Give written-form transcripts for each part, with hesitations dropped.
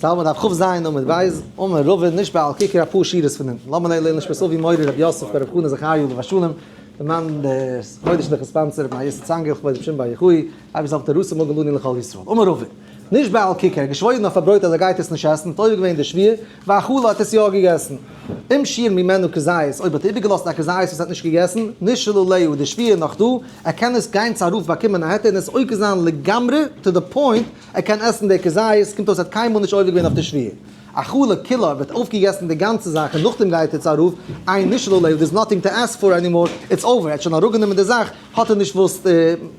זאל מען דף כ"ז עמוד ב', אמר רבא נשבע על ככר אפאר שורות פון אונטן, למה נעלה לעילוי נשמת אבי מורי רבי יוסף ברב חנא זכריה עליו השלום, די מאן די חודש נאכן ספאנסער רבי מאיר יוסף צאנגער כבוד רבי שמעון בר יוחאי, אבי זאב תורתו מגן לנו ולכל ישראל. אמר רבא, נשבע על ככר, געשוואוירן אויף א ברויט אז ער גייט עס נישט עסן, האט עובר געווען די שבועה, ואכלה האט עס יא געגעסן. אם שייר ממנו כזית, אויב האט ער איבערגעלאזט א כזית וואס ער האט נישט געגעסן, נשאל עליה, די שבועה איז נאך דא, ער קען עס גיין צו א רב באקומען א היתר און עס עוקר זיין לגמרי, to the point, ער קען עסן די כזית, קומט אויס ער האט קיינמאל נישט עובר געווען אויף די שבועה. אכלה כולה, ער האט אויפגעגעסן די גאנצע זאך און נאכדעם גייט ער צו א רב, אין נשאל עליה, there's nothing to ask for anymore, it's over, ער האט שוין אראפגענומען די זאך, האט ער נישט וואס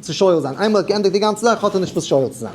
צו שואל זיין, איינמאל ער האט געענדיגט די גאנצע זאך האט ער נישט וואס שואל צו זיין.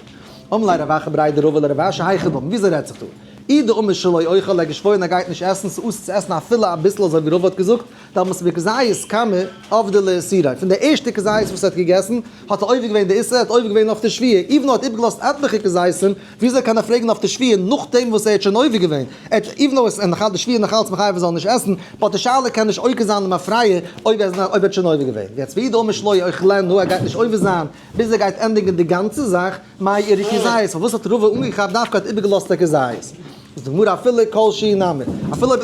אמר ליה רב אחא בריה דרבא לרב אשי היכי דמי, וויאזוי רעדט זיך דא? אי דאמר שלא אוכל, ער האט געשוואוירן ער גייט נישט עסן, ס'אסור צו עסן אפילו אביסל אזוי ווי רבא האט געזאגט, דאמאלס בכזית קמא עבדי לאיסוריה, פון די ערשטע כזית וואס ער האט געגעסן האט ער עובר געווען די איסור, ער האט עובר געווען אויף די שבועה, even ער האט איבערגעלאזט עטליכע כזיתים, וויאזוי קען ער פרעגן אויף די שבועה נאכדעם וואס ער האט שוין עובר געווען, ער האט even though עס איז נאכאלץ די שבועה נאכאלץ מחייב ער זאל נישט עסן, but די שאלה קען נישט עוקר זיין למפרע אויב ער האט שוין עובר געווען, יעצט ואי דאמר שלא יאכלנו ער גייט נישט עובר זיין ביז ער גייט ענדיגן די גאנצע זאך, מאי איריא כזית, פארוואס האט רבא אנגעכאפט דווקא האט איבערגעלאזט א כזית? זאגט די גמרא אפילו כל שהוא נמי, אפילו אויב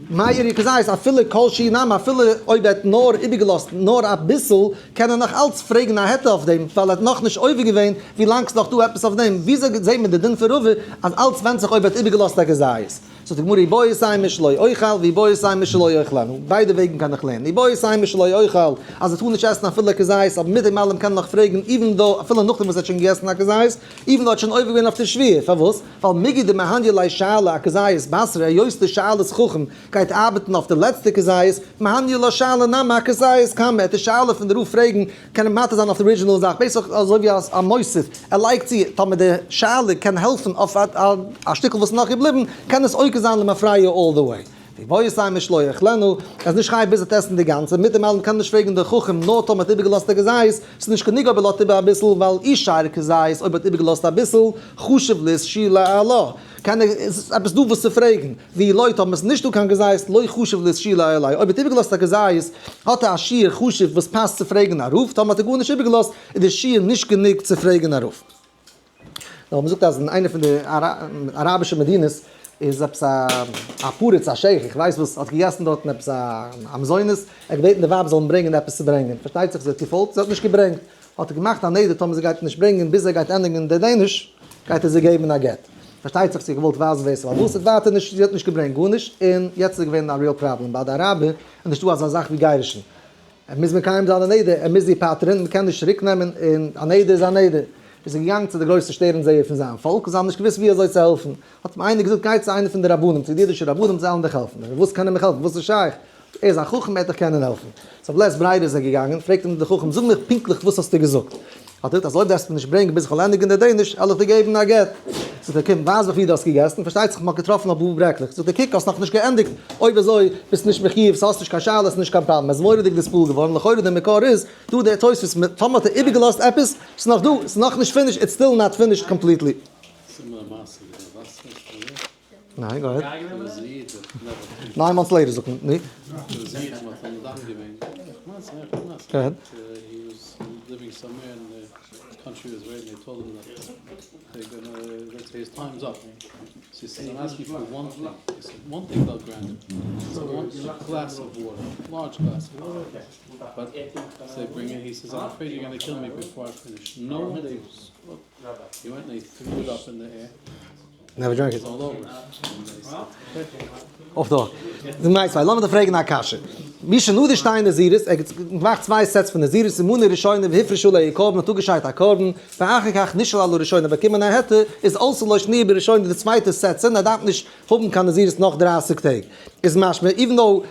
מאי איריא כזית, אפילו כל שהוא נמי, אפילו אויב ער האט נאר איבערגעלאזט נאר אביסל, קען ער נאך אלץ פרעגן א היתר אויף דעם, ווייל ער האט נאכנישט עובר געווען, ווי לאנג ס'נאך דא עפעס אויף דעם, וויאזוי זעהט מען די דין פון רבא אז אלץ ווענדט זיך אויב ער האט איבערגעלאזט א כזית? זאגט די גמרא איבעית אימא שלא אוכל ואיבעית אימא שלא יאכלנו, ביידע וועגן קען איך לערנען, איבעית אימא שלא אוכל אז ער טאר נישט עסן אפילו א כזית, אבער מיט דעם אלעם קען ער נאך פרעגן even though אפילו נאכדעם וואס ער האט שוין געגעסן א כזית, even though ער האט שוין עובר געווען אויף די שבועה, פארוואס? ווייל מיגו דמהניא ליה שאלה א כזית בתרא היות די שאלת חכם גייט ארבעטן אויף די לעצטע כזית, מהניא לה שאלה נמי אכזית קמא, ער האט די שאלה פון די רב פרעגן קען ער מתיר זיין אויף די original זאך, בעיסיקלי אזוי ווי א מוסיף, ער לייגט צו, טאמער די שאלה קען העלפן אויף א שטיקל וואס איז נאך געבליבן, קען עס עוקר זיין למפרע all the way. ואיבעית אימא שלא יאכלנו, ער איז נישט חייב ביז ער וועט עסן די גאנצע, מיט דעם אלעם קען מען נישט פרעגן די חכם נאר טאמער האט איבערגעלאזט א כזית, ס'איז נישט גענוג אויב ער לאזט איבער אביסל, ווייל אי שייר כזית אויב ער האט איבערגעלאזט אביסל, חשיב לאיסשי עלה, קען ער, איז עפעס דא וואס צו פרעגן, ואי לא טאמער ס'איז נישט דא קיין כזית, לא חשיב לאיסשי עלה, אויב ער האט איבערגעלאזט א כזית, האט ער א שיעור חשוב וואס פאסט צו פרעגן א רב, טאמער האט ער גארנישט איבערגעלאזט, איז די שיעור נישט גענוג צו פרעגן א רב. נאר מ'זאגט אז אין איינע פון די אראבישע מדינות איז עפעס א פריץ א שעיך איך ווייס וואס האט געגעסן דארטן עפעס א מזונות, ער האט געבעטן די ווייב זאל אים ברענגען עפעס צו ברענגען, פארשטייט זיך זי האט געפאלגט זי האט נישט געברענגט, האט ער געמאכט א נדר טאמער זי גייט נישט ברענגען ביז ער גייט ענדיגן די Danish גייט ער זי געבן א גט, פארשטייט זיך זי האט געוואלט ווייזן ווער ס'איז בעל הבית, ווייטער נישט זי האט נישט געברענגט גארנישט און יעצט איז געווען א real problem ביי די אראבער איז נישטא אזא זאך ווי גירושין. ער מוז מקיים זיין א נדר, ער מוז זי פטר'ן, מען קען נישט צוריק נעמען, און א נדר איז א נדר. איז ער געגאנגען צו די גרויסע שטערן זעער פון זיין פאלק, זיי האבן נישט געוואוסט ווי אזוי צו העלפן. האט אים איינער געזאגט, גיי צו איינער פון די רבנים, צו די אידישע רבנים, זיי וועלן דיך העלפן. וואס קען ער מיך העלפן? וואס איז שייך? ער איז א חכם, ער וועט דיך קענען העלפן. so בלית ברירה איז ער געגאנגען, פרעגט אים דער חכם, זאג מיך פונקטליך וואס האסטו געזאגט? האט ער געזאגט, אז אויב וועסטו מיר נישט ברענגען ביז איך וועל ענדיגן די Danish, וועל איך דיר געבן א גט. זאגט ער, קום, ווייז מיך ווי דו האסט געגעסן, פארשטייט זיך מ'האט געטראפן אפאר ברעקלעך. זאגט ער, קוק, האסט נאכנישט געענדיגט, אויב אזוי ביסט נישט מחיוב, ס'האסט נישט קיין שאלה, ס'נישט קיין פראבלעם. ער איז מורא'דיג נתפעל געווארן, לכאורה דער מקור איז דא דער תוספות, טאמער האט ער איבערגעלאזט עפעס, ס'איז נאך דא, ס'איז נאכנישט finished, it's still not finished completely. ניין, go ahead. 9 months later זאגט מען, נו. Go ahead. Never drank it. אויף דא. די מיינסט ווייל לאמיר דיר פרעגן א קשיא. מי שנדר שתי נזירות, ער האט געמאכט צוויי sets פון נזירות, ומנה ראשונה והפריש עליה קרבן, האט אפגעשיידט א קרבן, ואחר כך נשאל על הראשונה, באקומען א היתר, איז עלתה לו שניה בראשונה די צווייטע set, און ער דארף נישט האבן קיין נזירות נאך 30 טעג. איז משמע, even though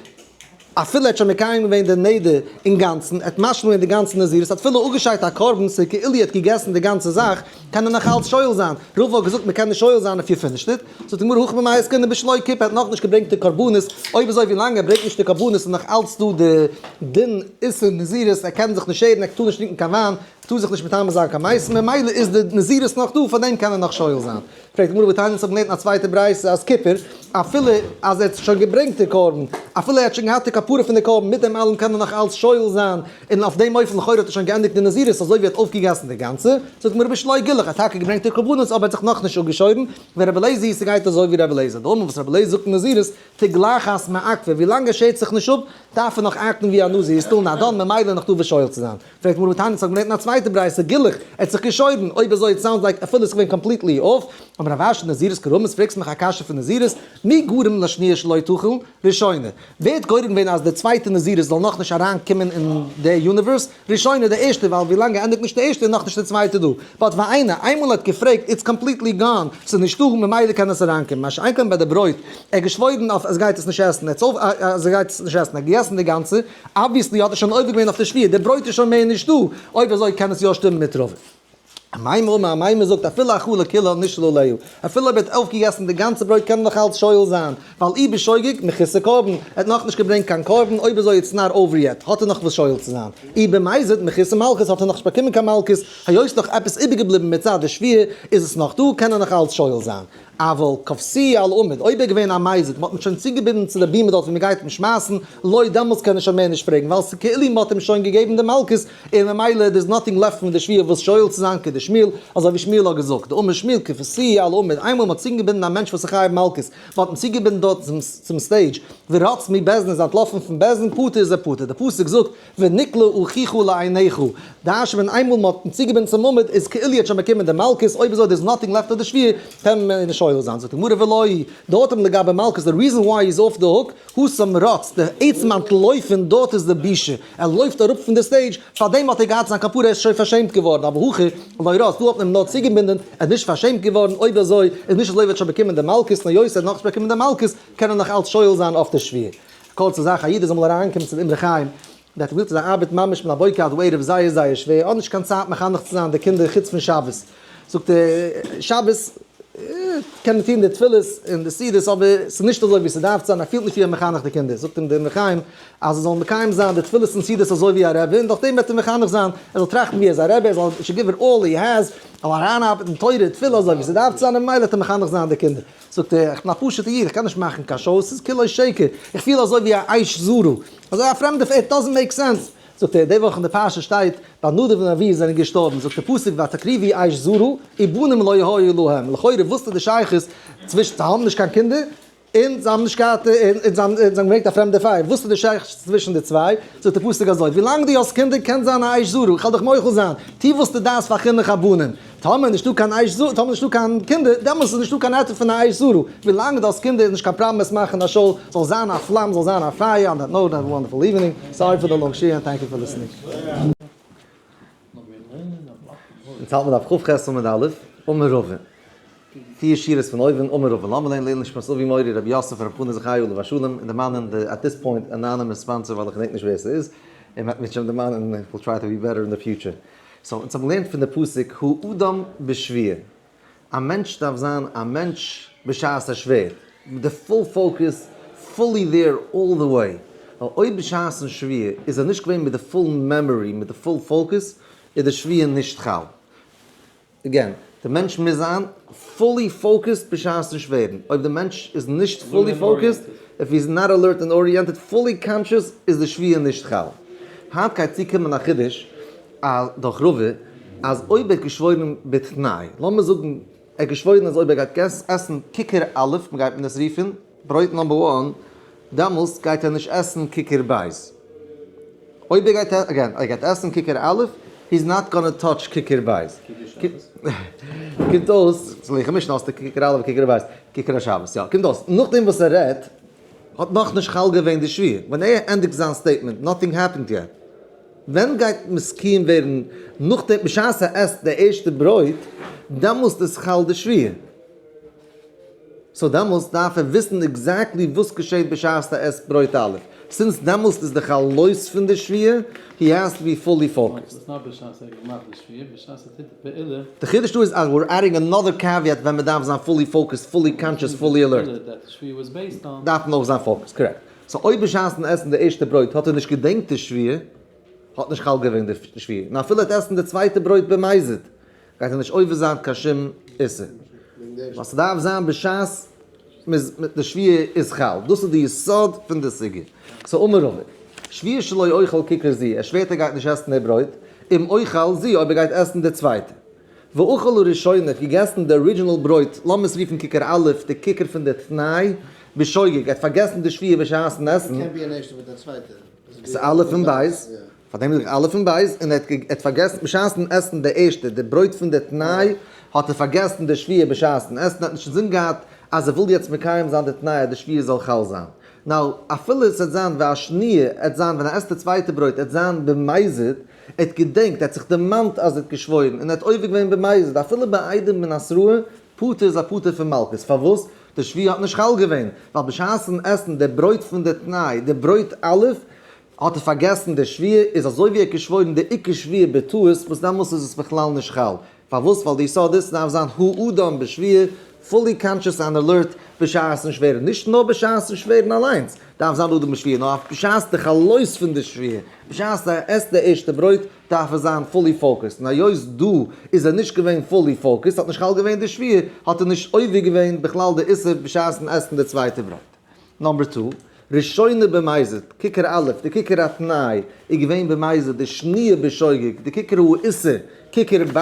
אפילו ער האט שוין מקיים געווען די נדר אינגאנצן, ער האט משלים געווען די גאנצע נזירות, האט אפילו אפגעשיידט א קרבן, ס'איז כאילו ער האט געגעסן די גאנצע זאך, קען ער נאך אלץ שואל זיין. רבא האט געזאגט מ'קען נישט שואל זיין if you finished it. זאגט די גמרא הכא במאי עסקינן בשלא כיפר, ער האט נאכנישט געברענגט די קרבנות, אויב אזוי ווי לאנג ער ברענגט נישט די קרבנות איז נאך אלץ דא די דין איסור נזירות, ער קען זיך נישט שערן, ער טאר נישט טרינקען קיין וויין. טאר זיך נישט מטמא זיין קיין מתים, ממילא איז די נזירות נאך דא, פאר דעם קען ער נאך שואל זיין. פרעגט די גמרא והתניא אונז האבן געלערנט אין א צווייטע ברייתא אז כיפר, אפילו אז ער האט שוין געברענגט די קרבן, אפילו ער האט שוין געהאט די כפרה פון די קרבן, מיט דעם אלעם קען ער נאך אלץ שואל זיין, און אויף דעם אופן לכאורה האט ער שוין געענדיגט די נזירות אזוי ווי ער האט אויפגעגעסן די גאנצע, זאגט די גמרא בשלא גילח, ער האט טאקע געברענגט די קרבנות אבער ער האט זיך נאכנישט אפגעשוירן, ורבי אליעזר ס'גייט אזוי ווי רבי אליעזר, דאמר וואס רבי אליעזר זאגט אין נזירות, תגלחת מעכבא, ווי לאנג ער שערט זיך נישט אפ, דארף ער נאך act ן ווי א נזיר, איז still not done, ממילא נאך דא וואס שואל צו זיין. פרעגט גמרא והתניא אונז האבן געלערנט אין א צווייטע ברייתא, גילח, ער האט זיך געשוירן, אויב אזוי it sounds like אפילו איז געווען completely off, אמר רב אשי נזירות קרמית, פרעגסט מיך א קשיא פון נזירות, מי גרם לשניה שלא תחול ראשונה, ווער האט גורם געווען אז די צווייטע נזירות זאל נאכנישט אריין קומען אין די universe, ראשונה די ערשטע ווייל ווילאנג ער ענדיגט נישט די ערשטע איז נאכנישט די צווייטע דא, but ואינה, איינמאל ער האט געפרעגט it's completely gone, ס'איז נישטא ממילא קען עס אריינקומען, מה שאין כן ביי די ברויט, ער האט געשוואוירן אויף אז גייט עס נישט עסן, ער האט אויף אז ער גייט עס נישט עסן, ער האט געגעסן די גאנצע, obviously האט ער שוין עובר געווען אויף די שבועה, די ברויט איז שוין מער נישטא, אויב אזוי קען עס יא שטימען מיט רבא. אמימר אמר, אמימר זאגט אפילו אכלה כולה נשאל עליה, אפילו אויב ער האט אויפגעגעסן די גאנצע ברויט קען ער נאך אלץ שואל זיין, ווייל אי בשוגג מחוסר קרבן, ער האט נאכנישט געברענגט קיין קרבן, אויב אזוי it's not over yet, האט ער נאך וואס שואל צו זיין, אי במזיד מחוסר מלקות האט ער נאכנישט באקומען קיין מלקות, היות נאך עפעס איבערגעבליבן מצד די שבועה איז עס נאך דא, קען ער נאך אלץ שואל זיין. אבל כפתוהו על העמוד, אויב ער איז געווען א מזיד, מ'האט אים שוין צוגעבינדן צו די בימה דארט ווי מ'גייט אים שמייסן, לא דעמאלטס קען ער שוין מער נישט פרעגן, ווייל ס'כאילו מ'האט אים שוין געגעבן די מלקות, און ממילא there's nothing left פון די שבועה וואס שואל צו זיין כדשמואל, אזוי ווי שמואל האט געזאגט, דאמר שמואל כפתוהו על העמוד, איינמאל מ'האט צוגעבינדן א מענטש וואס איז חייב מלקות, מ'האט אים צוגעבינדן דארט צום stage, ורץ מבית דין איז אנטלאפן פון בית דין, פטור איז ער פטור, די פסוק זאגט, ונקלה אחיך לעיניך, דאש ווען איינמאל מ'האט אים צוגעבינדן צום עמוד איז כאילו ער האט שוין באקומען די מלקות, אויב אזוי there's nothing left of די שבועה, קען מען נישט שואל זיין. זאגט די גמרא ולא דארט האבן לגבי מלקות די reason why he's off the hook, התם רץ, די עצם אנטלויפן דארט איז די בושה, ער לויפט אראפ פון די stage, פארדעם האט ער געהאט זיין כפרה ער איז שוין פארשעמט געווארן, אבער הכא לא רץ, דא האט מען אים נאר צוגעבינדען, ער איז נישט פארשעמט געווארן, אויב אזוי איז נישט אזוי ווי ער האט שוין באקומען די מלקות, נאר היות ער האט נאכנישט באקומען די מלקות קען ער נאך אלץ שואל זיין אויף די שבועה. קורצע זאך, א איד איז אמאל אריינגעקומען צום אמרי חיים, דער האט אים געזאגט אז ער ארבעט ממש מן הבוקר עד הערב זייער זייער שווער, ער האט נישט קיין צייט מחנך צו זיין די קינדער חוץ פון שבת. זאגט ער, שבת קען מען טון די תפילות און די סעודות אבער ס'איז נישט אזוי ווי ס'דארף צו זיין, ער פילט נישט ווי ער מחנך די קינדער. זאגט אים דער אמרי חיים אז ער זאל מקיים זיין די תפילות און סעודות אזוי ווי א רבי און דורך דעם וועט ער מחנך זיין, ער זאל טראכטן ווי ער איז א רבי, ער זאל should give it all he has, ער זאל אריינארבעטן תורה, תפילה אזוי ווי ס'דארף צו זיין און ממילא וועט ער מחנך זיין די קינדער. זאגט ער, איך בין א פשוט'ע איד, איך קען נישט מאכן קיין show, ס'איז כולו שקר, איך פיל אזוי ווי א אש זרה, אזוי א פרעמדע, it doesn't make sense. זאגט ער, די וואך אין די פרשה שטייט, ביי נדב און אביהוא זענען געשטארבן, זאגט די פסוק ותקריבו אש זרה, ובנים לא היו להם, לכאורה וואס איז די שייכות צווישן זיי האבן נישט קיין קינדער, און זיי האבן נישט געהאט, און זיי האבן געברענגט א פרעמדע פייער, וואס איז די שייכות צווישן די צוויי? זאגט די פסוק אזוי, ווילאנג דו האסט קינדער קען זיין א אש זרה, איך וועל דיך מוחל זיין, טו וואס דו דארפסט פאר חינוך הבנים, טאמער נישטא קיין אש זרה, טאמער נישטא קיין קינדער, דעמאלס איז נישטא קיין היתר פון א אש זרה, ווילאנג דו האסט קינדער איז נישט קיין פראבלעם עס מאכן א show, זאל זיין א פלאם, זאל זיין א פייער, on that note, have a wonderful evening, sorry for the long שיעור and thank you for listening. אונז האלט מיר דף כ"ח עמוד א', אמר רבא. פיר שורות פון אויבן, אמר רבא, לאמיר לערנען לעילוי נשמת אבי מורי רבי יוסף רבי חנא זכאי עליו השלום, און דערמאנען די at this point anonymous sponsor ווייל איך געדענק נישט ווער ס'איז, און מ'וועט מירצעשעם דערמאנען און we'll try to be better in the future. so אונז האבן געלערנט פון די פסוק הוא אדם בשבועה, א מענטש דארף זיין א מענטש בשעת ער שווערט, מיט די full focus, fully there all the way, ווייל אויב בשעת'ן שבועה איז ער נישט געווען מיט די full memory, מיט די full focus, איז די שבועה נישט חל. again, די מענטש מוז זיין fully focused בשעת'ן שווערן, אויב די מענטש איז נישט fully focused, if he is not alert and oriented, fully conscious, איז די שבועה נישט חל. היינט גייט צוקומען א חידוש דורך רבא, אז אויב ער האט געשוואוירן בתנאי, לאמיר זאגן ער האט געשוואוירן אז אויב ער גייט עסן כיכר א', מ'גייט מען עס רופן, ברויט number one, דעמאלסט גייט ער נישט עסן כיכר ב'. אויב ער גייט, again, ער גייט עסן כיכר א', he is not gonna touch כיכר ב'. קומט אויס, ס'איז לחם משנה האסטו כיכר א' כיכר ב', כיכר השבת, יא, קומט אויס, נאכדעם וואס ער רעדט, האט נאכנישט חל געווען די שבועה. ווען ער ענדיגט זיין statement, nothing happened yet. ווען גייט מסכים ווערן נאכדעם, בשעת ער עסט די ערשטע ברויט, דעמאלסט איז חל די שבועה. so דעמאלסט דארף ער וויסן exactly וואס געשעט בשעת ער עסט ברויט א'. since דעמאלסט איז די חלות פון די שבועה, he has to be fully focused. ס'איז נאר בשעת ער האט געמאכט די שבועה, בשעת ער טוט די פעולה. די חידוש דא איז אז we're adding another caveat ווען מ'דארף זיין fully focused, fully conscious, fully alert. דארף מען אויך זיין focused, correct. so אויב בשעת'ן עסן די ערשטע ברויט האט ער נישט געדענקט די שבועה. האט נישט חל געווען די שבועה, און אפילו ער וועט עסן די צווייטע ברויט במזיד, גייט ער נישט עובר זיין קיין שום איסור. ווייל ס'דארף זיין בשעת מ'איז מיט די שבועה איז חל. דאס איז די יסוד פון די סוגיא. so אמר רבא, שבועה שלא אוכל ככר זו, ער שווערט ער גייט נישט עסן די ברויט, אם אוכל זו, אויב ער גייט עסן די צווייטע. ואכל הראשונה, האט געגעסן די original ברויט, לאמיר עס רופן ככר א', די ככר פון די תנאי, בשוגג, ער האט פארגעסן די שבועה בשעת'ן עסן. קען be אן ערשטע מיט א צווייטע. ס'איז א' און ב', פאר דעם זאג איך א' און ב', און ער האט פארגעסן בשעת'ן עסן די ערשטע, די ברויט פון די תנאי, האט ער פארגעסן די שבועה בשעת'ן עסן, ער האט נישט אינזין געהאט אז ער וויל יעצט מקיים זיין די תנאי אז די שבועה זאל חל זיין. now, אפילו עס וועט זיין והשניה, עט זיין ווען ער עסט די צווייטע ברויט, עט זיין במזיד, ער האט געדענקט, ער האט זיך דערמאנט אז ער האט געשוואוירן, און ער האט עובר געווען במזיד, אפילו בעדים ובאתראה, פטור איז א פטור פון מלקות. פארוואס? די שבועה האט נישט חל געווען, ווייל בשעת'ן עסן די ברויט פון די תנאי, די ברויט א', האט ער פארגעסן די שבועה, איז אזוי ווי ער האט געשוואוירן די עיקר שבועה בטעות, וואס דעמאלס איז עס בכלל נישט חל. פארוואס? ווייל די יסוד איז ס'דארף זיין האדם בשבועה, fully conscious and alert בשעת'ן שווערן, נישט נאר בשעת'ן שווערן אליינס דארף זיין אדם בשבועה, נאר אויף בשעת די חלות פון די שבועה, בשעת ער עסט די ערשטע ברויט דארף ער זיין fully focused, און היות דא איז ער נישט געווען fully focused, האט נישט חל געווען די שבועה, האט ער נישט עובר געווען בכלל די איסור בשעת'ן עסן די צווייטע ברויט. number two, ראשונה במזיד, ככר א', די ככר התנאי איז געווען במזיד, די שניה בשוגג, די ככר האיסור, ככר ב',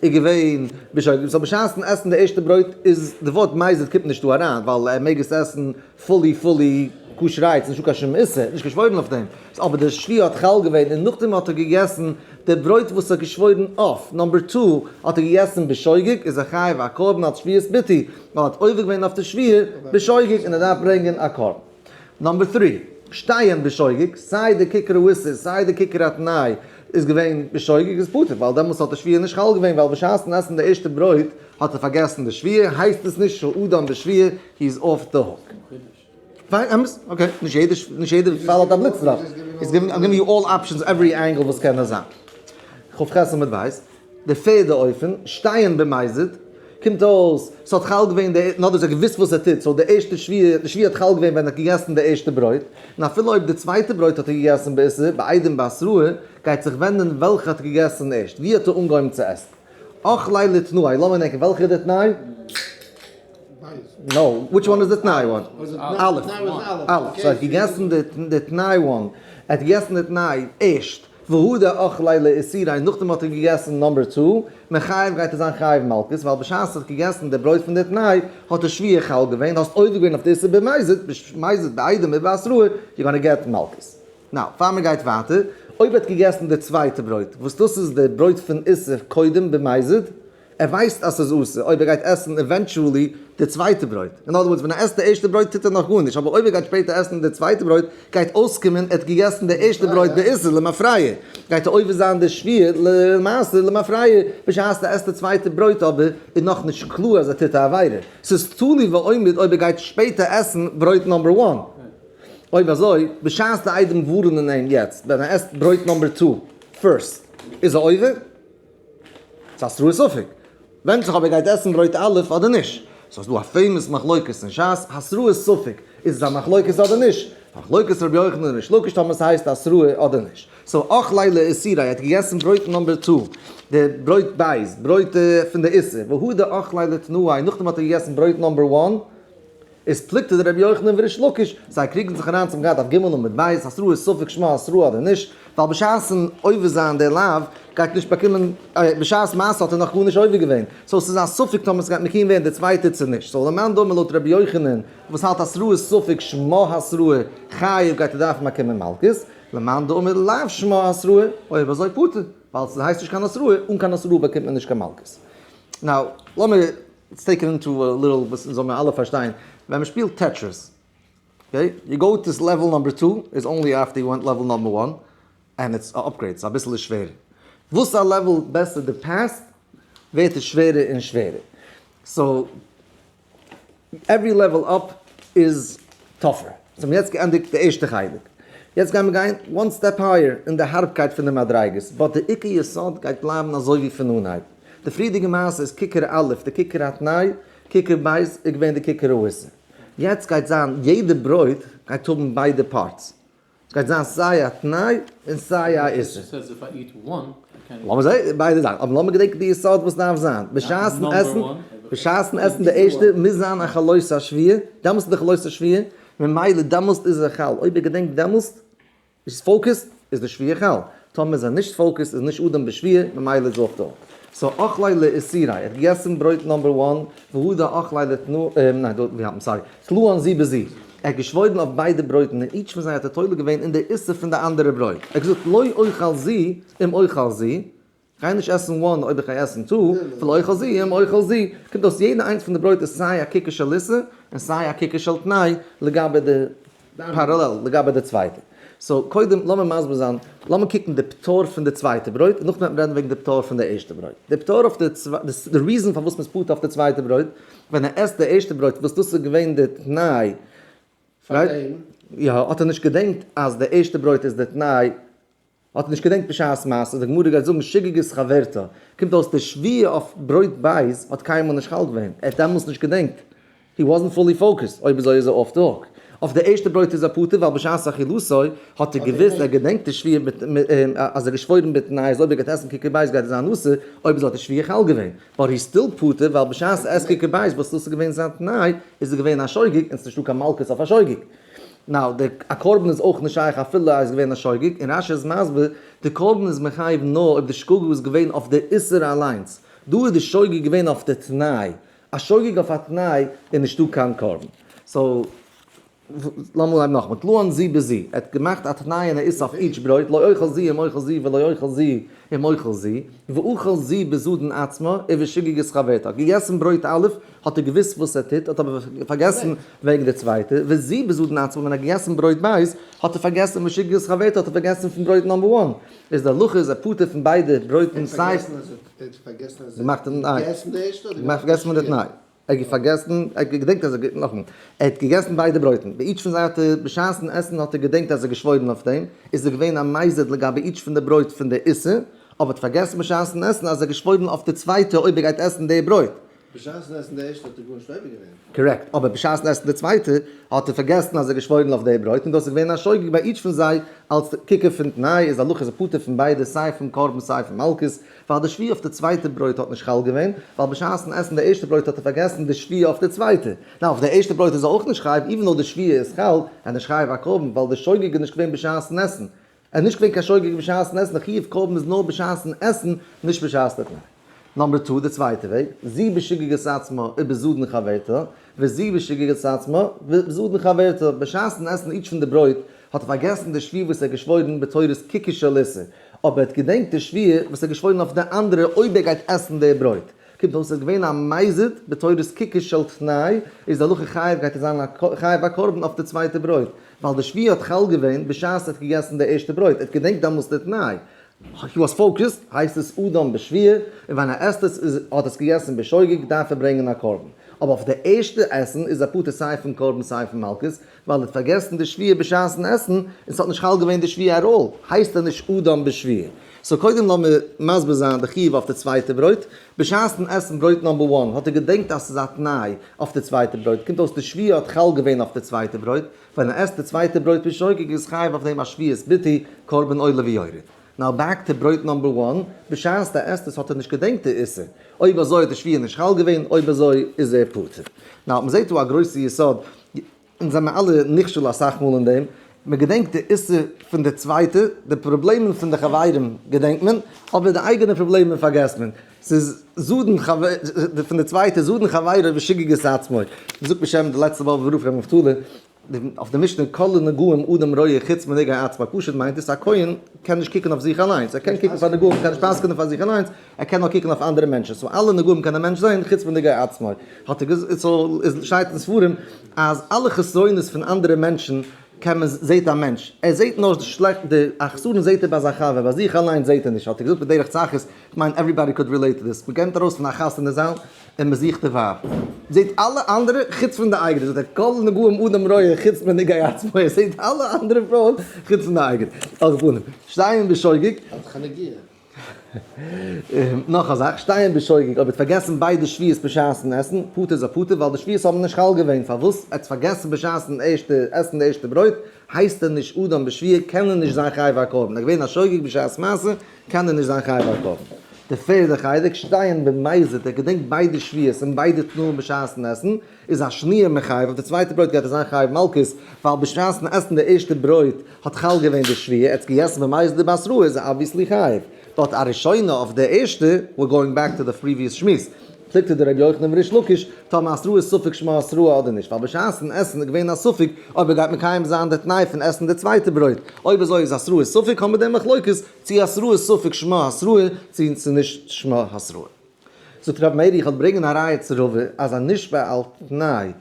איז געווען בשוגג, so בשעת'ן עסן די ערשטע ברויט איז די ווארט מזיד קומט נישט דא אריין, ווייל ער מעג עס עסן fully fully כשר'הייט, ס'איז נישטא קיין שום איסור, נישט געשוואוירן אויף דעם, אבער די שבועה האט חל געווען און נאכדעם האט ער געגעסן די ברויט וואס ער האט געשוואוירן אויף, number two האט ער געגעסן בשוגג, איז ער חייב א קרבן אלס שבועת ביטוי, ווייל ער האט עובר געווען אויף די שבועה בשוגג און ער דארף ברענגען א קרבן. number three, שתיהן בשוגג, סיי די ככר האיסור סיי די ככר התנאי איז געווען בשוגג איז פטור, ווייל דעמאלטס האט די שבועה נישט חל געווען ווייל בשעת'ן עסן די ערשטע ברויט האט ער פארגעסן די שבועה, הייסט עס נישט שהאדם בשבועה, he is off the hook. פיין, אמת, okay, נישט יעדע, נישט יעדע פאל האט א בליץ דראפ. It's giving, I'm giving you all options, every angle וואס קען נאר זיין. כ"ח עמוד ב', די פערדע אופן, שתיהן במזיד, קומט אויס, ס'האט חל געווען די, נאר דאס ער האט געוואוסט וואס ער טוט, so די ערשטע שבועה, די שבועה האט חל געווען ווען ער האט געגעסן די ערשטע ברויט, און אפילו אויב די צווייטע ברויט האט ער געגעסן באיסור, בעדים ובאתראה, גייט זיך ווענדן וועלכע האט ער געגעסן ערשט, ווי האט ער אנגעהויבן צו עסן. אכליה לתנאי, לאמיר דענקען, וועלכע איז די תנאי? No, which one איז די תנאי one? א', א', so ער האט געגעסן די תנאי one, ער האט געגעסן די תנאי ערשט, והדר אכליה לאיסוריה, נאכדעם האט ער געגעסן number two, מחייב גייט ער זיין חייב מלקות, ווייל בשעת ער האט געגעסן די ברויט פון די תנאי, האט ער שבועה חל געווען, האסט עובר געווען אויף די איסור במזיד, במזיד בעדים ובאתראה, you gonna get מלקות. now, פאר מען גייט ווייטער, אויב ער האט געגעסן די צווייטע ברויט, וואס דאס איז די ברויט פון איסור קודם במזיד, ער ווייסט אז ס'איז אסור אויב ער גייט עסן eventually די צווייטע ברויט. אין other words, ווען ער עסט די ערשטע ברויט טוט ער נאך גארנישט, אבער אויב ער גייט שפעטער עסן די צווייטע ברויט גייט אויסקומען ער האט געגעסן די ערשטע ברויט באיסור למפרע, גייט ער עובר זיין די שבועה למעשה למפרע, בשעת ער עסט די צווייטע ברויט אבער איז נאכנישט קלאר אז ער טוט א עבירה, ס'איז תלוי ועומד אויב ער גייט שפעטער עסן ברויט number one. אויב אזוי, בשעת די עדים ווארענען אים יעצט ווען ער עסט ברויט number two first, איז ער עובר? ס'איז התראת ספק. ווענדט זיך אויב ער גייט עסן ברויט א' אדער נישט. סאיז דא א famous מחלוקת אין ש"ס, התראת ספק, איז עס א מחלוקת אדער נישט? מחלוקת רבי יוחנן און ריש לקיש טאמער ס'הייסט התראה אדער נישט. so אכליה לאיסוריה האט געגעסן ברויט number two, די ברויט בית, ברויט פון די איסור, והדר אכליה לתנאיה, נאכדעם האט ער געגעסן ברויט number one, איז פלוגתא דרבי יוחנן וריש לקיש, זיי קריגן זיך אריין צום גד אויף ג' עמוד ב', התראת ספק שמה התראה אדער נישט, ווייל בשעת'ן עובר זיין די לאו גייט נישט באקומען, בשעת מעשה האט ער נאך גארנישט עובר געווען, so ס'איז א ספק טאמער ס'גייט מקוים ווערן די צווייטע צו נישט, so למאן דאמר לויט רבי יוחנן וואס האלט התראת ספק שמה התראה חייב גייט ער דארפן באקומען מלקות, למאן דאמר לאו שמה התראה, אויב אזוי פטור, ווייל ס'הייסט נישט קיין התראה, אן קיין התראה באקומט מען נישט קיין מלקות. now, לאמיר let's take it into a little וואס אונז זאל מיר אלע פארשטיין, ווען מען שפילט Tetris, okay, you go to level number two is only after you went level number one, and it's א upgrade, ס'איז אביסעלע שווערער. וואס א level בעסער די פאסט, ווערט עס שווערער און שווערער. so, every level up איז tougher. so האבן יעצט געענדיגט די ערשטע חלק. יעצט גיימיר גיין one step higher אין די הארבקייט פון די מדריגות, but די עיקר יסוד גייט בלייבן אזוי ווי פון אנהייב. די פריערדיגע מעשה איז ככר א', די ככר התנאי, ככר ב' איז געווען די ככר האיסור. יעצט גייט זיין יעדע ברויט גייט האבן ביידע parts. ס'גייט זיין סיי א תנאי און סיי א איסור. לאמיר זען ביידע זאכן, אבער לאמיר געדענקען די יסוד וואס דארף זיין, בשעת'ן עסן, בשעת'ן עסן די ערשטע מוז זיין א חלות השבועה, דעמאלסט איז די חלות השבועה, ממילא דעמאלסט איז ער חל, אויב ער געדענקט דעמאלסט, איז focused, איז די שבועה חל, טאמער איז ער נישט focused איז נישט אדם בשבועה, ממילא איז אויך דא. so אכליה לאיסוריה, ער האט געגעסן ברויט number one, והא דאכליה לתנא, ניין דא, ווי האלט מען, sorry, תלאן זו בזו, ער האט געשוואוירן אויף ביידע ברויטן און each פון זיי האט ער תולה געווען אין די איסור פון די אנדערע ברויט, ער האט געזאגט לא אוכל זו אם אוכל זו, כ'גיי נישט עסן one אויב איך גיי עסן two, ולא אוכל זו אם אוכל זו, קומט אויס יעדע איינס פון די ברויט איז סיי א ככר של איסור און סיי א ככר של תנאי לגבי די parallel לגבי די צווייטע. so קודם לאמיר מסביר זיין, לאמיר קוקן די פטור פון די צווייטע ברויט און נאכדעם וועט מען רעדן וועגן די פטור פון די ערשטע ברויט. די פטור אויף די די reason פארוואס מ'איז פטור אויף די צווייטע ברויט, ווען ער עסט די ערשטע ברויט וואס דאס איז געווען די תנאי, right? יא, האט ער נישט געדענקט אז די ערשטע ברויט איז די תנאי, האט ער נישט געדענקט בשעת מעשה, די גמרא גייט זאגן שגגת חברתה, קומט אויס די שבועה אויף ברויט בית האט קיינמאל נישט חל געווען, ער האט דעמאלס נישט געדענקט, he wasn't fully focused, אויב אזוי איז ער off the hook. אויף די ערשטע ברויט איז ער פטור ווייל בשעת אכילתו האט ער געוואוסט, ער געדענקט די שבועה מיט אז ער געשוואוירן בתנאי אז אויב ער גייט עסן ככר בית גייט ער זיין אסור, אויב אזוי האט די שבועה חל געווען, but he's still פטור ווייל בשעת עסט ככר בית וואס דאס איז געווען זיין תנאי איז ער געווען א שוגג און ס'נישטא קיין מלקות אויף א שוגג. now די א קרבן איז אויך נישט שייך אפילו אז איז געווען א שוגג, און רש"י איז מסביר, די קרבן איז מחייב נאר אויב די שגגה איז געווען אויף די איסור אליינס, דא איז די שוגג געווען אויף די תנאי, א שוגג אויף א תנאי איז נישטא קיין קרבן. so לאמיר אנהייבן נאכאמאל, תלאן זו בזו, ער האט געמאכט א תנאי און א איסור אויף each ברויט, לא אוכל זו אם אוכל זו ולא אוכל זו אם אוכל זו, ואכל זו בזדון עצמה ובשגגת חברתה, געגעסן ברויט א' האט ער געוואוסט וואס ער טוט, האט אבער פארגעסן וועגן די צווייטע, וזו בזדון עצמה ווען ער האט געגעסן ברויט בית האט ער פארגעסן ובשגגת חברתה האט ער פארגעסן פון ברויט number one, איז די הלכה איז ער פטור פון ביידע ברויטן סיי. געמאכט א תנאי. געמאכט פארגעסן פון די תנאי. ער האט פארגעסן, ער האט געדענקט אז ער, נאכאמאל, ער האט געגעסן ביידע ברויטן, ביי each פון זיי האט ער, בשעת'ן עסן האט ער געדענקט אז ער האט געשוואוירן אויף דעם, איז ער געווען א מזיד לגבי each פון די ברויט פון די איסור, אבער האט פארגעסן בשעת'ן עסן אז ער האט געשוואוירן אויף די צווייטע אויב ער גייט עסן די ברויט. בשעת'ן עסן די ערשטע האט ער גארנישט עובר געווען. correct, אבער בשעת'ן עסן די צווייטע האט ער פארגעסן אז ער האט געשוואוירן אויף די ברויט און דאס איז געווען א שוגג ביי each פון זיי אלס ככר פון תנאי איז הלכה איז ער פטור פון ביידע סיי פון קרבן סיי פון מלקות ווייל די שבועה אויף די צווייטע ברויט האט נישט חל געווען ווייל בשעת'ן עסן די ערשטע ברויט האט ער פארגעסן די שבועה אויף די צווייטע. ניין אויף די ערשטע ברויט איז ער אויך נישט חייב even though די שבועה איז חל ער נישט חייב א קרבן ווייל די שוגג איז נישט געווען בשעת'ן עסן ער איז נישט געווען קיין שוגג בשעת'ן עסן, די חיוב קרבן איז נאר בשעת'ן עסן, נישט בשעת די תנאי. number two, די צווייטע וועג, זו בשגגת עצמה ובזדון חברתה, וזו בשגגת עצמה ובזדון חברתה, בשעת'ן עסן each פון די ברויט, האט ער פארגעסן די שבועה וואס ער האט געשוואוירן בתורת ככר של איסור, אבער ער האט געדענקט די שבועה וואס ער האט געשוואוירן אויף די אנדערע אויב ער גייט עסן די ברויט. קומט אויס ער איז געווען א מזיד בתורת ככר של תנאי, איז די הלכה חייב גייט ער זיין א חייב א קרבן אויף די צווייטע ברויט, ווייל די שבועה האט חל געווען בשעת ער האט געגעסן די ערשטע ברויט, ער האט געדענקט דעמאלס די תנאי, he was focused, הייסט עס אדם בשבועה, און ווען ער עסט עס איז האט עס געגעסן בשוגג דארף ער ברענגען א קרבן. אבער אויף די ערשטע עסן איז ער פטור סיי פון קרבן סיי פון מלקות, ווייל ער האט פארגעסן די שבועה בשעת'ן עסן, און ס'האט נישט חל געווען די שבועה at all, הייסט ער נישט אדם בשבועה. so קודם לאמיר מסביר זיין די חיוב אויף די צווייטע ברויט. בשעת'ן עסן ברויט number one האט ער געדענקט אז ס'איז א תנאי אויף די צווייטע ברויט, קומט אויס די שבועה האט חל געווען אויף די צווייטע ברויט, ווען ער עסט די צווייטע ברויט בשוגג איז חייב אויף דעם א שבועת ביטוי קרבן עולה ויורד. now back to ברויט number one, בשעת ער עסט עס האט ער נישט געדענקט די איסור, אויב אזוי האט די שבועה נישט חל געווען, אויב אזוי איז ער פטור. now מ'זעט דא א גרויסע יסוד, אונז זעמער אלע נכשל אסאך מאל אין דעם, מען געדענקט די איסור פון די צווייטע, די פראבלעמען פון די חברים געדענקט מען, אבער די אייגענע פראבלעמען פארגעסט מען. ס'איז זדון חבר, פון די צווייטע, זדון חברו ושגגת עצמו. מ'זאגט בשם די לעצטע באבובער רב ר' נפתלי, אויף די משנה כל הנגעים אדם רואה חוץ מנגעי עצמו, פשוט מיינט עס א כהן קען נישט קוקן אויף זיך אליינס, ער קען קוקן פאר נגעים, קען נישט פסק'נען פאר זיך אליינס, ער קען נאר קוקן אויף אנדערע מענטשן, so אלע נגעים קען א מענטש זען חוץ מנגעי עצמו. האט ער געזאגט, so איז שטייט אין ספרים אז אלע חסרונות פון אנדערע מענטשן קען מען זעט א מענטש, ער זעט נאר די שלעכט, די א חסרון זעט ער ביי זיין חבר, ביי זיך אליינס זעט ער נישט, האט ער געזאגט בדרך צחות, כ'מיין everybody could relate to this, מ'גייט ארויס פון א חתונה זאל און מ'זוכט די ווייב, זעט אלע אנדערע חוץ פון די אייגענע, זאגט ער כל נגעים אדם רואה חוץ מנגעי עצמו, ער זעט אלע אנדערע פרויען חוץ פון די אייגענע, על כל פנים, שתיהן בשוגג. האט זיך א נגיעה. נאך א זאך, שתיהן בשוגג, אויב ער האט פארגעסן ביידע שבועות בשעת'ן עסן, פטור איז ער פטור, ווייל די שבועות האבן נישט חל געווען, פארוואס ער האט פארגעסן בשעת'ן ערשטע עסן די ערשטע ברויט, הייסט ער נישט אדם בשבועה, קען ער נישט זיין חייב א קרבן, ער איז געווען א שוגג בשעת מעשה, קען ער נישט זיין חייב א קרבן. די פערדע חלק, שתיהן במזיד, ער געדענקט ביידע שבועות און ביידע תנאים בשעת'ן עסן, איז השניה מחייב, אויף די צווייטע ברויט גייט ער זיין חייב מלקות, ווייל בשעת'ן עסן די ערשטע ברויט האט חל געווען די שבועה, ער האט עס געגעסן במזיד ובהתראה איז ער obviously חייב. But הראשונה אויף די ערשטע, we're going back to the previous שמועס, פלוגתא דרבי יוחנן וריש לקיש, טאמער התראה איז ספק שמה התראה אדער נישט, ווייל בשעת'ן עסן איז געווען א ספק אויב ער גייט מקיים זיין די תנאי פון עסן די צווייטע ברויט, אויב אזוי איז התראה ספק האבן מיר די מחלוקת צו התראה איז ספק שמה התראה צו ס'איז נישט שמה התראה. זאגט רב מאיר איך וועל ברענגען א ראיה צו רבא אז א נשבע על תנאי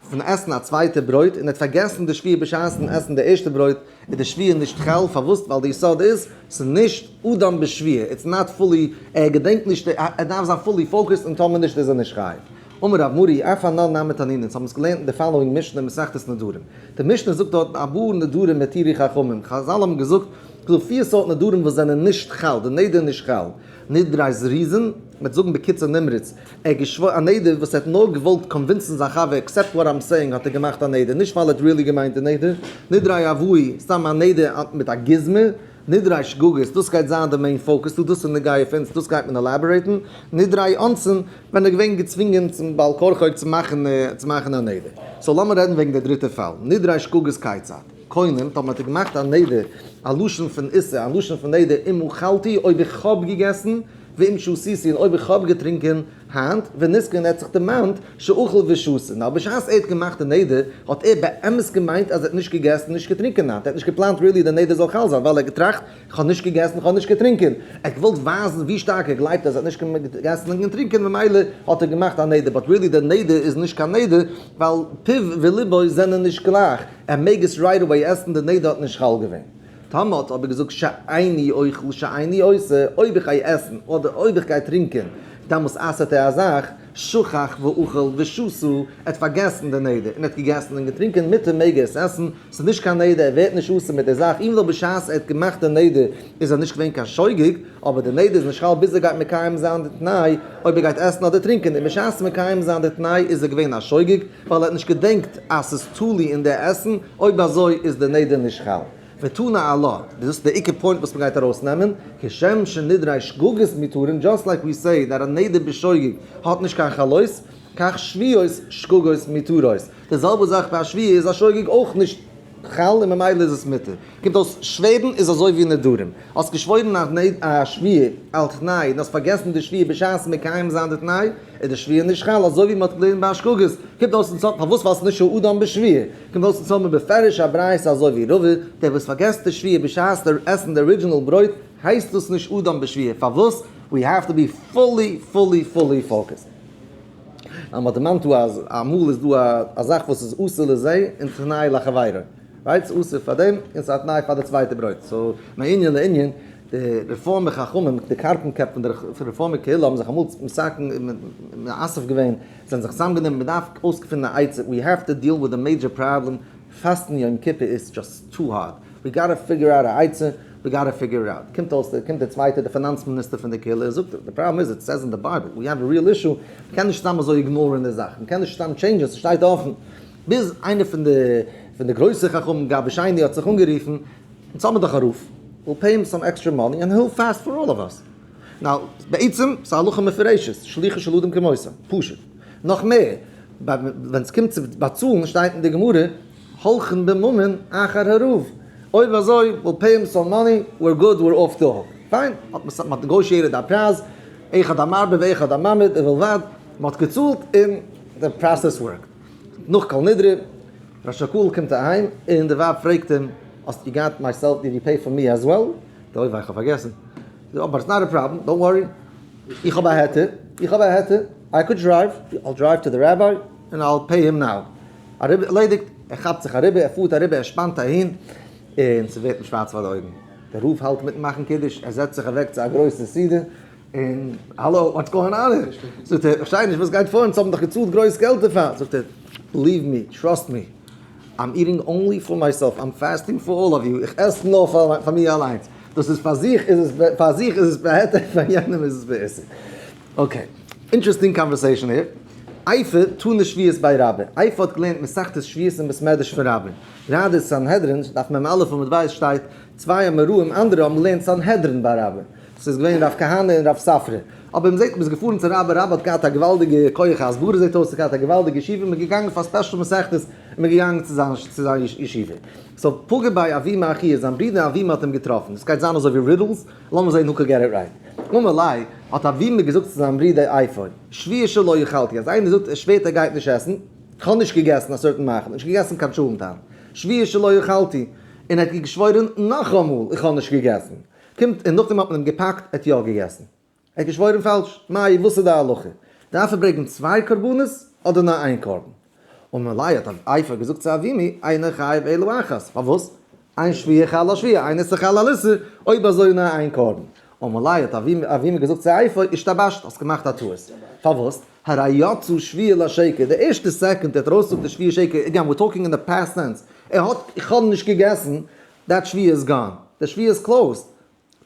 פון עסן א צווייטע ברויט און ער האט פארגעסן די שבועה בשעת'ן עסן די ערשטע ברויט איז די שבועה נישט חל, פארוואס? ווייל די יסוד איז ס'איז נישט אדם בשבועה, it's not fully, ער געדענקט נישט, ער דארף זיין fully focused און טאמער נישט איז ער נישט חייב. אמר רב מרי, אף אנן נמי תנינא, אונז האבן עס געלערנט אין די following משנה מסכת נדרים, די משנה זאגט דארטן ארבעה נדרים התירו חכמים, חזל האבן געזאגט ס'דא פיר סארט נדרים וואס זענען נישט חל, די נדר איז נישט חל. נדרי זריזין, מ'וועט זאגן בקיצור נמרץ, ער האט געשוואוירן א נדר וואס ער האט נאר געוואלט convince ן זיין חבר accept what I'm saying האט ער געמאכט א נדר, נישט ווייל ער האט really געמיינט די נדר, נדרי אבוי, סתם א נדר מיט א גוזמא, נדרי שגגות, דאס גייט זיין די main focus דא, דאס איז נוגע פאר אונז, דאס גייט מען elaborate ן, נדרי אונסין, ווען ער איז געווען געצווינגען צום בעל כרחו צו מאכן צו מאכן א נדר. So לאמיר רעדן וועגן די דריטע פאל, נדרי שגגות כיצד. קונם, טאמער האט ער געמאכט א נדר, א לשון פון איסור, א לשון פון נדר, אם אכלתי, אויב איך האב געגעסן, ואם שתיתי, און אויב איך האב געטרינקען, היינט, ונזכר און ער האט זיך דערמאנט, שאכל ושתה. נאר בשעת ער האט געמאכט די נדר, האט ער באמת געמיינט אז ער האט נישט געגעסן און נישט געטרינקען היינט, ער האט נישט געפלאנט really די נדר זאל חל זיין, ווייל ער האט געטראכט, איך האב נישט געגעסן, איך האב נישט געטרינקען. ער האט געוואלט ווייזן ווי שטארק ער גלייבט אז ער האט נישט געגעסן און געטרינקען, ממילא האט ער געמאכט א נדר, but really די נדר איז נישט קיין נדר, ווייל פיו וליבו זענען נישט גלייך, ער מעג עס right away עסן, די נדר האט נישט חל געווען. טאמער האט אבער געזאגט שאיני אוכל שאיני עושה, אויב איך גיי עסן אדער אויב איך גיי טרינקען, דאמאלס אסר'ט ער א זאך, שכח ואכל ושתה, ער האט פארגעסן די נדר און ער האט געגעסן און געטרינקען, מותר מעג ער עס עסן, ס'איז נישט קיין נדר, ער ווערט נישט אסור מיט די זאך, even though בשעת ער האט געמאכט די נדר איז ער נישט געווען קיין שוגג, אבער די נדר איז נישט חל ביז ער גייט מקיים זיין די תנאי, אויב ער גייט עסן אדער טרינקען, און בשעת מקיים זיין די תנאי איז ער געווען א שוגג, ווייל ער האט נישט געדענקט אז ס'איז תלוי אין די עסן, אויב אזוי איז די נדר נישט חל. ותנא עלה, דאס איז די עיקר point וואס מ'גייט ארויסנעמען, כשם שנדרי שגגות מותרין, just like we say that א נדר בשוגג האט נישט קיין חלות, כך שבועות שגגות מותרות. די זעלבע זאך ביי א שבועה איז א שוגג אויך נישט חל און ממילא איז עס מותר. קומט אויס שווערן איז אזוי ווי נדרים. האסט געשוואוירן א שבועה על תנאי און האסט פארגעסן די שבועה בשעת מקיים זיין די תנאי, איז די שבועה נישט חל אזוי ווי מען האט געלערנט ביי שגגות. קומט אויס אונז האט פארוואס ווייל ס'איז נישט אדם בשבועה. קומט אויס אונז האבן בפירוש א ברייתא אזוי ווי רבא, דער וואס פארגעסט די שבועה בשעת עסן די original ברויט הייסט דאס נישט אדם בשבועה. פארוואס? We have to be fully fully fully focused. אז מ'האט דערמאנט דא אז אמאל איז דא א זאך וואס איז אסור לזה און תנאי לחבירו. Right? ס'איז אסור פאר דעם און ס'איז א תנאי פאר די צווייטע ברויט. So מענין לענין, די רעפארמער חכמים, די קארפן קעפ פון די רעפארמער קהילה האבן זיך אמאל מתקן מאסף געווען, זיי האבן זיך צוזאמגענומען, מ'דארף אויסגעפינען א עצה, we have to deal with a major problem, פאסטן יום כיפור איז just too hard, we gotta figure out א עצה, we gotta figure out. קומט אויס, קומט דער צווייטער, דער פינאנץ מיניסטער פון די קהילה, ער זאגט, די פראבלעם איז, it says in the Bible, we have a real issue, מ'קען נישט סתם אזוי ignore ן די זאך, מ'קען נישט סתם change ן, ס'שטייט אפן. ביז איינער פון די פון די גרויסע חכמים גבאי שני האט זיך אנגערופן, אונז האבן דאך א רב, we'll pay him some extra money and he'll fast for all of us. Now, בעצם, ס'איז א הלכה מפורשת, שלוחו של אדם כמותו, פשוט. נאך מער, ווען ס'קומט צו באצאלן שטייט אין די גמרא, הולכין בממון אחר הרב. אויב אזוי, we'll pay him some money, we're good, we're off the hook. פיין, האט מען מ'האט negotiated א פרייז, אחד המרבה ואחד הממעיט, ובלבד, מ'האט געצאלט און די process worked. נאך כל נדרי, ראש הקהל קומט אהיים און די ווייב פרעגט אים, האסט you got myself did you pay for me as well? די אוי וויי איך האב פארגעסן. But it's not a problem, don't worry, איך האב א היתר, איך האב א היתר, I could drive, I'll drive to the rabbi and I'll pay him now. ערלעדיגט, ער כאפט זיך אריבער, ער פארט אריבער, ער שפאנט אהין, און ס'ווערט אים שווארץ פאר די אויגן. דער רב האלט מיטן מאכן קידוש, ער זעצט זיך אוועק צו א גרויסע סעודה, און האלא, what's going on here? זאגט ער, איך פארשטיי נישט וואס גייט פאר, אונז האבן דאך געצאלט גרויס געלט דערפאר. זאגט ער, believe me, trust me, I'm eating only for myself, I'm fasting for all of you, איך עס נאר פאר מיר אליינס. דאס איז פאר זיך איז עס פאר זיך איז עס בהיתר, פאר יענעם איז עס באיסור. Okay, interesting conversation here. איפה תנא שבועות בי רבה. איפה האט געלערנט מסכת שבועות אין בית מדרש פון רבין. גראדע סנהדרין, דף מ"א עמוד ב' שטייט, צוויי אמוראים אנדערע האבן געלערנט סנהדרין ביי רבה. ס'איז געווען רב כהנא און רב ספרא. אבער מ'זעט מ'איז געפארן צו רבה, רבה האט געהאט א געוואלדיגע כח ההסברה זעט אויס, האט געהאט א געוואלדיגע ישיבה, מ'איז געגאנגען פאר special מסכתות און מ'איז געגאנגען צו זיין צו זיין ישיבה. So פגע ביה אבימי אחוה, זיין ברודער אבימי האט אים געטראפן. עס גייט זיין אזוי ווי riddles, לאמיר זען who could get it right. אמר ליה, האט אבימי געזאגט צו זיין ברודער איפה, שבועה שלא אכלתי, אז איינער זאגט ער שווערט ער גייט נישט עסן, כ'האב נישט געגעסן א certain מאכל, נישט געגעסן קיין טשולענט היינט, שבועה שלא אכלתי, און ער האט געשוואוירן נאכאמאל איך האב נישט געגעסן, קומט און נאכדעם האט מען אים געפאקט ער האט יא געגעסן. ער האט געשוואוירן פאלש, מאי וואס איז די הלכה? דארף ער ברענגען צוויי קרבנות אדער נאר איין קרבן? אמר ליה האט איפה געזאגט צו אבימי, אינו חייב אלא אחת, פארוואס? אין שבועה חלה על שבועה, אין איסור חל על איסור, אויב אזוי נאר איין קרבן. אמר ליה האט אבימי געזאגט צו איפה, השתבשת, האסט געמאכט א טעות. פארוואס? הרי יצאה שבועה לשקר, די ערשטע second ער האט ארויסגעזאגט די שבועה שקר, again we're talking in the past tense, ער האט איך האב נישט געגעסן, that שבועה איז gone, די שבועה איז closed,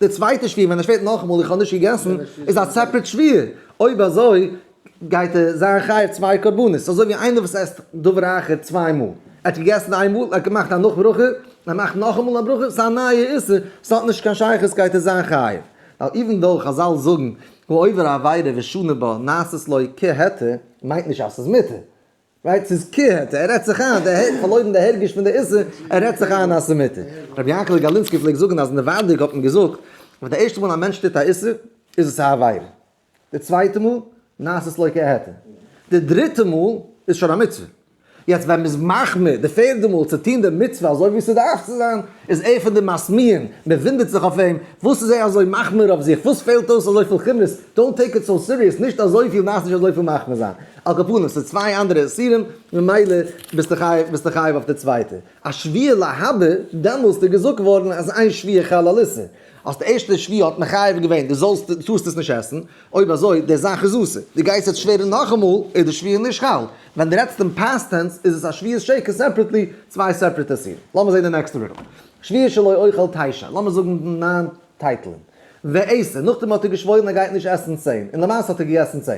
די צווייטע שבועה ווען ער שווערט נאכאמאל איך האב נישט געגעסן איז א separate שבועה, אויב אזוי גייט ער זיין חייב צוויי קרבנות, אזוי ווי איינער וואס עסט דבר אחר צוויי מאל, ער האט געגעסן איין מאל, ער האט געמאכט א נאך ברכה, ער מאכט נאכאמאל א ברכה, ס'איז א נייע איסור, ס'האט נישט קיין שייכות גייט ער זיין חייב. ווייל even though חזל זאגן העובר עבירה ושנה בה נעשית לו כהיתר, מיינט נישט אז ס'איז מותר. right? ס'איז כהיתר, ער רעדט זיך איין, דער האט פארלוירן די הרגש פון די איסור, ער רעדט זיך איין אז ס'איז מותר. רבי יענקעלע גאלינסקי פלעגט זאגן אז נעווארדיג האט מען געזאגט, ווען די ערשטע מאל א מענטש טוט א איסור, איז עס א עבירה. די צווייטע מאל, נעשית לו כהיתר. די דריטע מאל, איז שוין א מצוה. יעצט ווען מ'איז מחמיר די פערדע מאל צו טון די מצוה אזוי ווי ס'דארף צו זיין, איז ער פון די מסמיהים, מ'וואונדערט זיך אויף אים, וואס איז ער אזוי מחמיר אויף זיך, וואס פעלט אויס אזויפיל חומרות, don't take it so serious, נישט אזויפיל דארפסט נישט אזויפיל מחמיר זיין. על כל פנים, ס'איז צוויי אנדערע איסורים, ממילא ביסטו חייב, ביסטו חייב אויף די צווייטע. א שבועה להבא, דעמאלסט איז געזאגט געווארן אז אין שבועה חל על איסור. אז די ערשטע שבועה האט מחייב געווען דו זאלסט, דו טארסט עס נישט עסן, אויב אזוי די זאך איז אסור, דו גייסט יעצט שווערן נאכאמאל, איז די שבועה נישט חל. ווען דו רעדסט אין past tense איז עס א שבועת שקר separately, צוויי separate איסורים. לאמיר זען די נעקסטע riddle. שבועה שלא אוכל תשע, לאמיר זאגן ניין טייטלען. ועשר, נאכדעם האט ער געשוואוירן ער גייט נישט עסן 10, און למעשה האט ער געגעסן 10.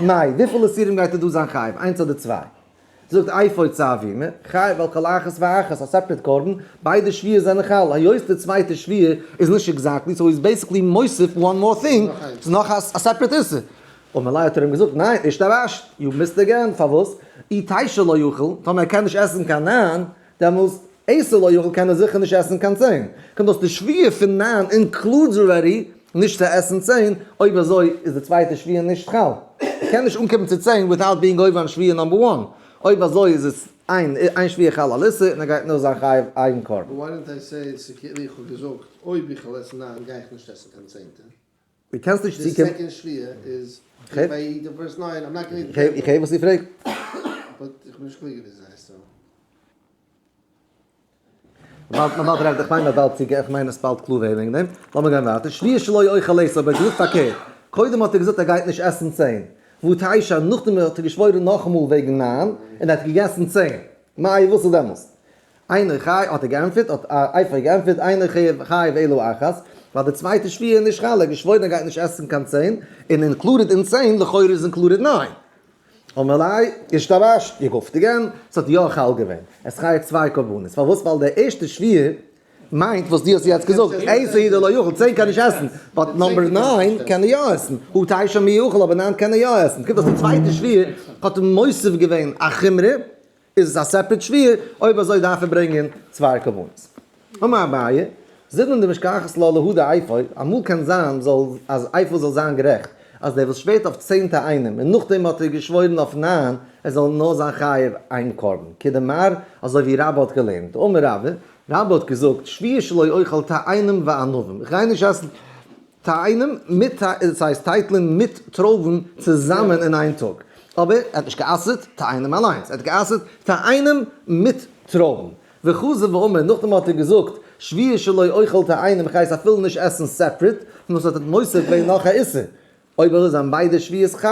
מאי, וויפיל איסורים גייט ער דא זיין חייב, איינס אדער צוויי? זאגט איפה צו אבימי, חייב על כל אחת ואחת, א separate קרבן, ביידע שבועות זענען חל, היות די צווייטע שבועה איז נישט exactly, so איז basically מוסיף one more thing, ס'איז נאך א separate איסור. אמר ליה האט ער אים געזאגט, ניין, השתבשת, you missed again, פארוואס? אי תשע לא יאכל, טאמער ער קען נישט עסן קיין ניין, דעמאלס עשר לא יאכל קען ער זיכער נישט עסן קיין 10. קומט אויס די שבועה פון ניין includes already נישט צו עסן 10, אויב אזוי איז די צווייטע שבועה נישט חל. ער קען נישט אנקומען צו 10 without being עובר on שבועה number one. אויב אזוי איז עס איין איין שבועה חל על איסור און ער גייט נאר זיין חייב איין קרבן. But why didn't I say ס'כאילו איך האב געזאגט אויב איך וועל עסן ניין גיי איך נישט עסן קיין צענטע. דו קענסט נישט צוקומען. די second שבועה איז if I eat the first nine I'm not gonna eat the tenth. איך הער וואס איר פרעגט. But איך בין נישט קלוגער ווי זיי so. באלד מען באלד רעדט איך מיין מען באלד צו איך מיין עס באלד קלאר ווערן וועגן דעם. לאמיר גיין ווייטער. שבועה שלא אוכל עשר אבער געזאגט פארקערט. קודם האט ער געזאגט ער גייט נישט עסן 10. והא תשע נאכדעם האט ער געשוואוירן נאכאמאל וועגן ניין און ער האט געגעסן 10. מאי וואס איז דעמאלסט? אינו חייב, האט ער געענטפערט, האט איפה געענטפערט, אינו חייב אלא אחת, ווייל די צווייטע שבועה איז נישט חל, ער האט געשוואוירן ער גייט נישט עסן קיין 10, און included אין 10, לכאורה איז included ניין. אמר ליה, השתבשת, you goofed again, ס'האט יא חל געווען, עס חייב צוויי קרבנות, פארוואס? ווייל די ערשטע שבועה מיינט וואס דו האסט יעצט געזאגט, עשר הוא דלא יאכל, 10 קען נישט עסן, but number ניין קען ער יא עסן, הא תשע מי אכל, אבער ניין קען ער יא עסן, קומט אויס די צווייטע שבועה האט מוסיף געווען א חומרא, איז עס א separate שבועה, אויב אזוי דארף ער ברענגען צוויי קרבנות. אמר אביי, זימנין דמשכחת לה להא דאיפה, אמאל קען זיין זאל אז איפה זאל זיין גערעכט, אז דער וואס שווערט אויף 10 תאנים און נאכדעם האט ער געשוואוירן אויף ניין, ער זאל נאר זיין חייב איין קרבן, כדמר, אזוי ווי רבה האט געלערנט. אמר רבה, רבה האט געזאגט, שבועה שלא אוכל תאנים וענבים, איך גיי נישט עסן תאנים מיט, דאס הייסט טייטלען מיט טרויבן צוזאמען אין איין טאג. אבער ער האט נישט גע'אסר'ט תאנים אליינס, ער האט גע'אסר'ט תאנים מיט טרויבן. וחזר ואמר, נאכדעם האט ער געזאגט, שבועה שלא אוכל תאנים, איך הייס אפילו נישט עסן separate, נאר ס'האט מוסיף געווען נאך א איסור. אויב אזוי זענען ביידע שבועות חל,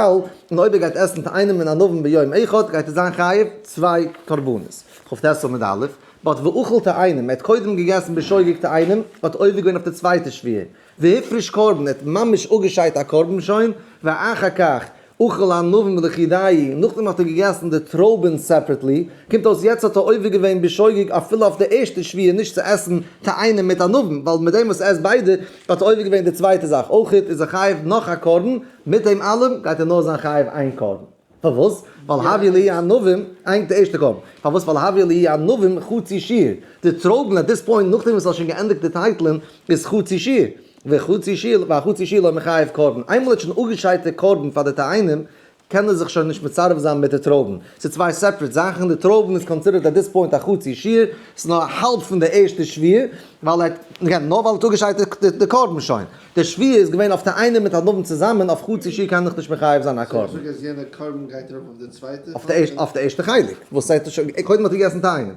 און אויב ער גייט עסן תאנים און ענבים ביום אחד, גייט ער זיין חייב צוויי קרבנות. כ"ט עמוד א'. But ואכל תאנים, ער האט קודם געגעסן בשוגג תאנים, האט עובר געווען אויף די צווייטע שבועה. והפריש קרבן, ער האט ממש אפגעשיידט א קרבן שוין, ואחר כך אכל ענבים לחודייהו, נאכדעם האט ער געגעסן די טרויבן separately, קומט אויס יעצט האט ער עובר געווען בשוגג אפילו אויף די ערשטע שבועה נישט צו עסן תאנים מיט ענבים, ווייל מיט דעם וואס ער עסט ביידע האט ער עובר געווען די צווייטע זאך, אויכעט איז ער חייב נאך א קרבן, מיט דעם אלעם גייט ער נאר זיין חייב איין קרבן. פארוואס? ווייל הויא להו ענבים, איין די ערשטע קרבן. פארוואס? ווייל הויא להו ענבים חצי שיעור. די טרויבן at this point נאכדעם וואס האט שוין געענדיגט די טייטלען איז חצי שיעור. וחצי שיעור והחצי שיעור לא מחייב קרבן. איינמאל ער האט שוין אפגעשיידט די קרבן פאר די תאנים קען ער זיך שוין נישט מצרף זיין מיט די טרויבן. ס'איז צוויי separate זאכן, די טרויבן איז considered at this point א חצי שיעור, ס'איז נאר א האלב פון די ערשטע שבועה, ווייל ער האט, again, נאר ווייל ער האט אפגעשיידט די קרבן שוין. די שבועה איז געווען אויף תאנים מיט ענבים צוזאמען, אויף חצי שיעור קען איך נישט מחייב זיין א קרבן. So זאג אז יענע קרבן גייט ארויף אויף די צווייטע? אויף די ערשטע חלק, וואס ער האט שוין, קודם האט ער געגעסן תאנים.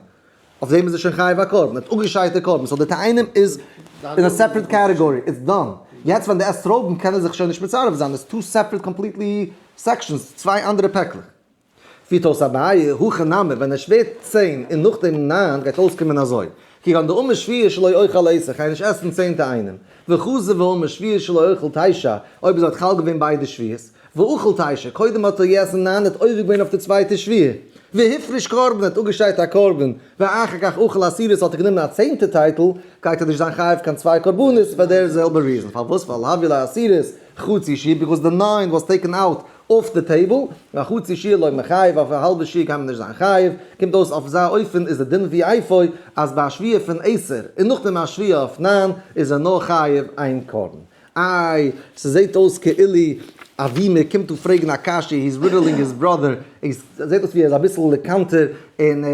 אויף דעם איז ער שוין חייב א קרבן, ער האט אפגעשיידט די קרבן, so די תאנים איז אין א separate category, it's done. יעצט ווען די עסט טרויבן קען ער זיך שוין נישט מצרף זיין, עס two separate completely sections, צוויי אנדערע פעקלעך. פירט אויס אביי, הכא נמי, ווען ער שווערט 10 און נאכדעם 9 גייט אויסקומען אזוי, כגון דאמר שבועה שלא אוכל עשר, כ'גיי נישט עסן 10 תאנים, וחזר ואמר שבועה שלא אוכל תשע, אויב ער האט חל געווען ביידע שבועות, ואכל תשע, קודם האט ער געגעסן 9, האט עובר געווען אויף די צווייטע שבועה, והפריש קרבן, האט אפגעשיידט א קרבן, ואחר כך אכל עשירית, האט ער גענומען א צענטע טייטל, גייט ער נישט זיין חייב קיין צוויי קרבנות פאר דער זעלבע reason, פארוואס? ווייל הויא ליה עשירית חצי שיעור, because the 9 was taken out off the table, וחצי שיעור לא מחייב, אויף א האלבע שיעור קען מען נישט זיין חייב, קומט אויס אויף אזא אופן איז די דין ווי אפוי, אז ביי א שבועה פון 10 און נאכדעם א שבועה אויף 9 איז ער נאר חייב איין קרבן. איי, ס'זעט אויס כאילו אבי מיר קומט דא פרעגן א קשיא, he's riddling his brother, זעט אויס ווי ער איז אביסל לקנטר, און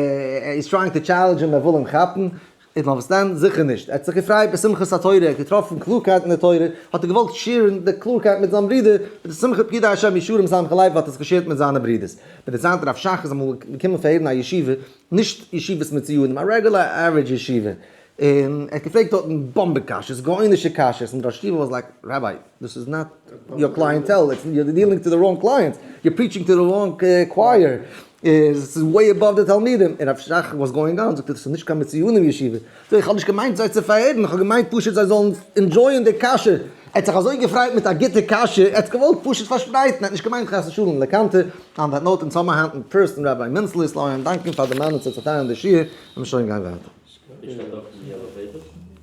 he's trying to challenge אים, ער וויל אים כאפן. איך understand זיכער נישט. ער האט זיך געפרייט בשמחת התורה, ער האט געטראפן קלארקייט אין די תורה, האט ער געוואלט share ן די קלארקייט מיט זיין ברודער, מיט די שמחה פקודי השם ישרים שמחי לב האט ער עס גע share ט מיט זיינע ברודערס. מיט די צייט רב שך איז אמאל געקומען פארהערן א ישיבה, נישט ישיבת מצויינים, א regular average ישיבה, און ער האט געפרעגט דארטן באמבע קשיות, גאונישע קשיות, און ראש ישיבה was like, Rabbi, this is not your clientele, you're dealing to the wrong clients, you're preaching to the wrong choir, עס איז way above די תלמידים, און רב שך was going on, זאגט ער, דאס איז נישט קיין מצויינים ישיבה, זאגט ער, איך האב נישט געמיינט זיי צו פארהערן, איך האב געמיינט פשוט זיי זאלן enjoy ען די קשיא, ער האט זיך אזוי געפרייט מיט א גוטע קשיא, ער האט געוואלט פשוט פארשפרייטן, ער האט נישט געמיינט חס ושלום לקנטר. On that note, אונז האבן היינט אין person Rabbi מינצליס, לאמיר אים דאנקען פאר די מענה צו צעטיילן די שיעור, און מיר שוין גיין ווייטער. איך שטעל דאך די yellow paper.